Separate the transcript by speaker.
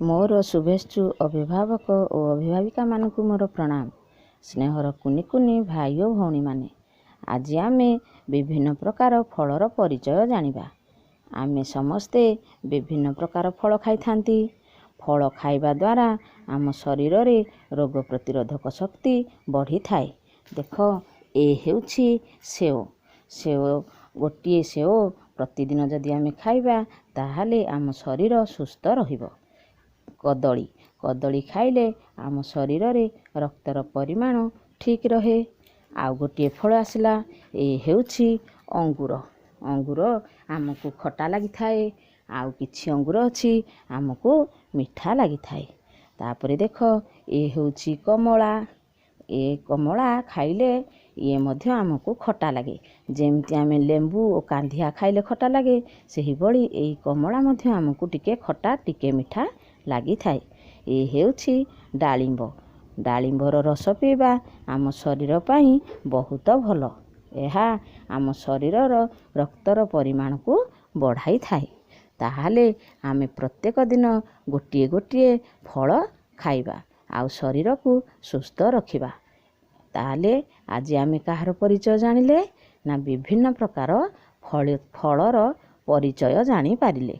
Speaker 1: ମୋର ଶୁଭେଚ୍ଛୁ ଅଭିଭାବକ ଓ ଅଭିଭାବିକାମାନଙ୍କୁ ମୋର ପ୍ରଣାମ। ସ୍ନେହର କୁନି କୁନି ଭାଇ ଓ ଭଉଣୀମାନେ, ଆଜି ଆମେ ବିଭିନ୍ନ ପ୍ରକାର ଫଳର ପରିଚୟ ଜାଣିବା। ଆମେ ସମସ୍ତେ ବିଭିନ୍ନ ପ୍ରକାର ଫଳ ଖାଇଥାନ୍ତି। ଫଳ ଖାଇବା ଦ୍ୱାରା ଆମ ଶରୀରରେ ରୋଗ ପ୍ରତିରୋଧକ ଶକ୍ତି ବଢ଼ିଥାଏ। ଦେଖ, ଏ ହେଉଛି ସେଓ। ସେଓ ଗୋଟିଏ ସେଓ ପ୍ରତିଦିନ ଯଦି ଆମେ ଖାଇବା, ତାହେଲେ ଆମ ଶରୀର ସୁସ୍ଥ ରହିବ। କଦଳୀ, କଦଳୀ ଖାଇଲେ ଆମ ଶରୀରରେ ରକ୍ତର ପରିମାଣ ଠିକ୍ ରହେ। ଆଉ ଗୋଟିଏ ଫଳ ଆସିଲା, ଏ ହେଉଛି ଅଙ୍ଗୁର। ଅଙ୍ଗୁର ଆମକୁ ଖଟା ଲାଗିଥାଏ, ଆଉ କିଛି ଅଙ୍ଗୁର ଅଛି ଆମକୁ ମିଠା ଲାଗିଥାଏ। ତାପରେ ଦେଖ, ଏ ହେଉଛି କମଳା। ଏ କମଳା ଖାଇଲେ ଇଏ ମଧ୍ୟ ଆମକୁ ଖଟା ଲାଗେ। ଯେମିତି ଆମେ ଲେମ୍ବୁ ଓ କାନ୍ଧିଆ ଖାଇଲେ ଖଟା ଲାଗେ, ସେହିଭଳି ଏଇ କମଳା ମଧ୍ୟ ଆମକୁ ଟିକେ ଖଟା ଟିକେ ମିଠା ଲାଗିଥାଏ। ଏ ହେଉଛି ଡାଳିମ୍ବ। ଡାଳିମ୍ବର ରସ ପିଇବା ଆମ ଶରୀର ପାଇଁ ବହୁତ ଭଲ। ଏହା ଆମ ଶରୀରର ରକ୍ତର ପରିମାଣକୁ ବଢ଼ାଇଥାଏ। ତାହେଲେ ଆମେ ପ୍ରତ୍ୟେକ ଦିନ ଗୋଟିଏ ଗୋଟିଏ ଫଳ ଖାଇବା ଆଉ ଶରୀରକୁ ସୁସ୍ଥ ରଖିବା। ତାହେଲେ ଆଜି ଆମେ କାହାର ପରିଚୟ ଜାଣିଲେ ନା ବିଭିନ୍ନ ପ୍ରକାର ଫଳର ପରିଚୟ ଜାଣିପାରିଲେ।